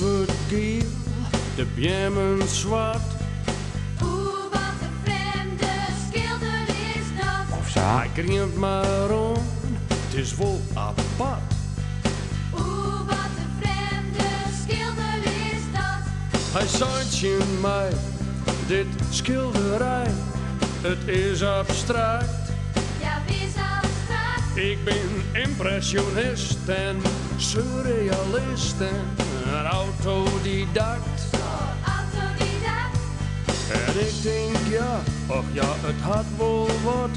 wurdt giel, de beammen swart. Oeh, wat in frjemde skilder is dat. Of sa. Hy griemt mar oan, it is wol apart. Oeh, wat in frjemde skilder is dat. Hy sei tsjin my, dit skilderij, it is abstrakt. Ja, wis abstrakt. Ik bin ympresjonist en surrealist en autodidakt. Zo autodidact. En ik tink ja, och ja, it hat wol wat,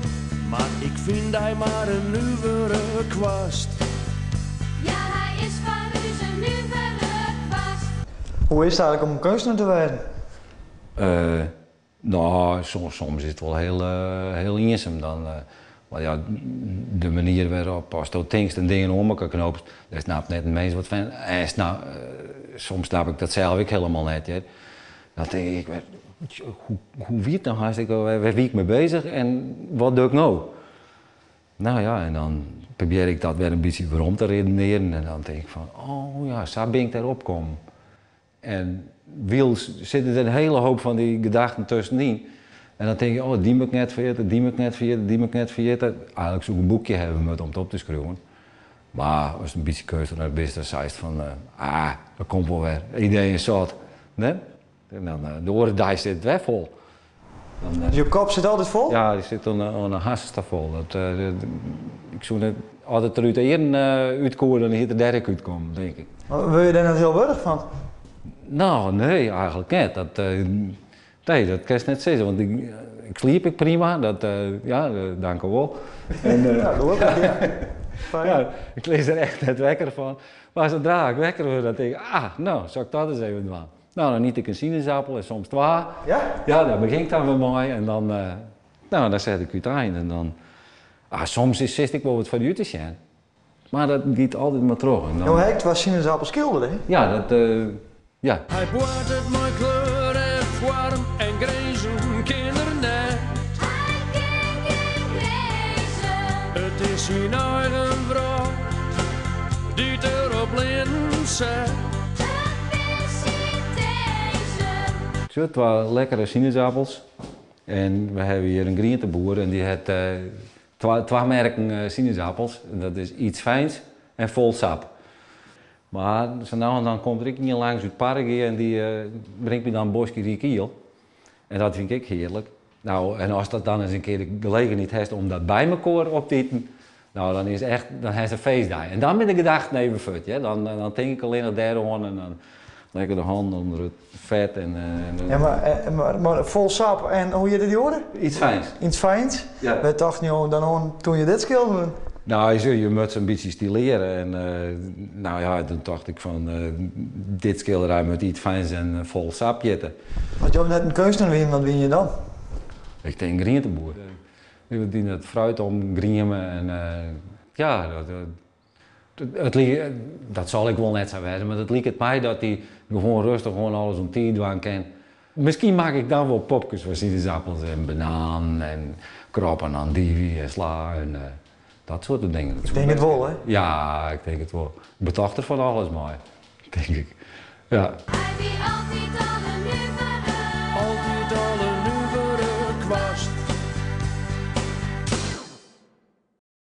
mar ik fyn dy mar in nuvere kwast. Ja, hy is foar ús in nuvere kwast. Hoe is it eigentlik om in keunstner te wêzen? No, soms is it wol hiel, hiel iensum dan. Mar ja, de manier wêrop asto tinkst en dingen oan elkoar knoopst, dêr snapt net in mins wat fan. En soms snap ik dat sels ek hielendal net hear. Dan tink ik, hoe wie it no hast, wêr wie ik mei beuzich en wat doch ik no? No ja, en dan probearje ik dat wer in bytsje werom te redenearjen en dan tink ik fan, oh ja, sa bin ik dêrop kommen. En wyls sitte der in hiele hoop fan dy gedachten tuskenyn. En dan tink je, oh, dy moat ik net ferjitte, dy moat ik net ferjitte, dy moat ik net ferjitte. Eigenlik soe ik in boekje hawwe moatte om it op te skriuwen. Mar ast in bytsje keunstner bist, dan seist fan, ah, dat komt wol wer, ideeën sat. Nee? En dan de oare dei sit it wer fol. Dan, Dus jo kop sit altyd fol? Ja, dy sit oan 'e harsens ta fol. Dat, ik soe net, as it der út de earen út koe, dan hie it der dêr ek útkommen, tink ik. Wurde je dêr net hiel wurch fan? No, nee, eigenlik net. Dat, nee, dat kinst net sizze, want ik, ik sliep ek prima, dat, ja, dankewol. En, Ja, gelokkich, ja. Fijn. Ja, ik lis der echt net wekker fan. Mar sadra ik wekker wurd, dan tink ik, ah, no, sil ik dat ris even dwaan. No, dan yt ik in sinesappel en soms twa. Ja? Ja, dêr begjin ik dan wer mei en dan, no, dan set ik útein en dan, ah, soms is sitst ek wol wat foarút te sjen. Mar dat giet altyd mar troch en dan. Jo ha ek twa sinesappels skildere, hè? Ja, dat, ja. Hy boartet mei kleur en foarm en grinzen kin er net. Hy ken gjin grinzen. It is syn eigen wrâld dy't er op leanen set. Sjoch, twa lekkere sinesappels. En we hawwe hjir in grienteboer en dy hat twa merken sinesappels. En dat is Iets Fijns en Vol Sap. Mar sa no en dan komt der ek ien langs út Parregea en dy bringt my dan in boskje rikiel. En dat fyn ik ek hearlik. No, en ast dat dan ris in kear de gelegenheid hast om dat by mekoar op te iten, no dan is echt, dan hast in feestdei. En dan binne de gedachten even fuort, hear. Dan, dan tink ik allinnich dêroan en dan lekker de hannen ûnder it fet en. Ja, mar, mar Vol Sap en hoe hjitte dy oare? Iets Fijns. Iets Fijns? Ja. Wêr tochten jo dan oan toen je dit skilderen? No, je moatte se in bytsje stileare en no ja, doe tocht ik fan dit skilderij moat Iets Fijns en Vol Sap hjitte. As jo net in keunstner wienen, wat wiene je dan? Ik tink grienteboer. Ik die it fruit omgrieme en ja, dat, dat sil ek wol net sa wêze, mar it liket my dat dy gewoan rêstich oan alles oan tiid dwaan kin. Miskien makke ik dan wol popkes fan sinesappels en bananen en krop en andivy en sla en dat soarte dingen. Ik tink it wol, hè? Ja, ik tink it wol. Ik betocht der fan alles mei, tink ik. Ja. Hy wie altyd al in.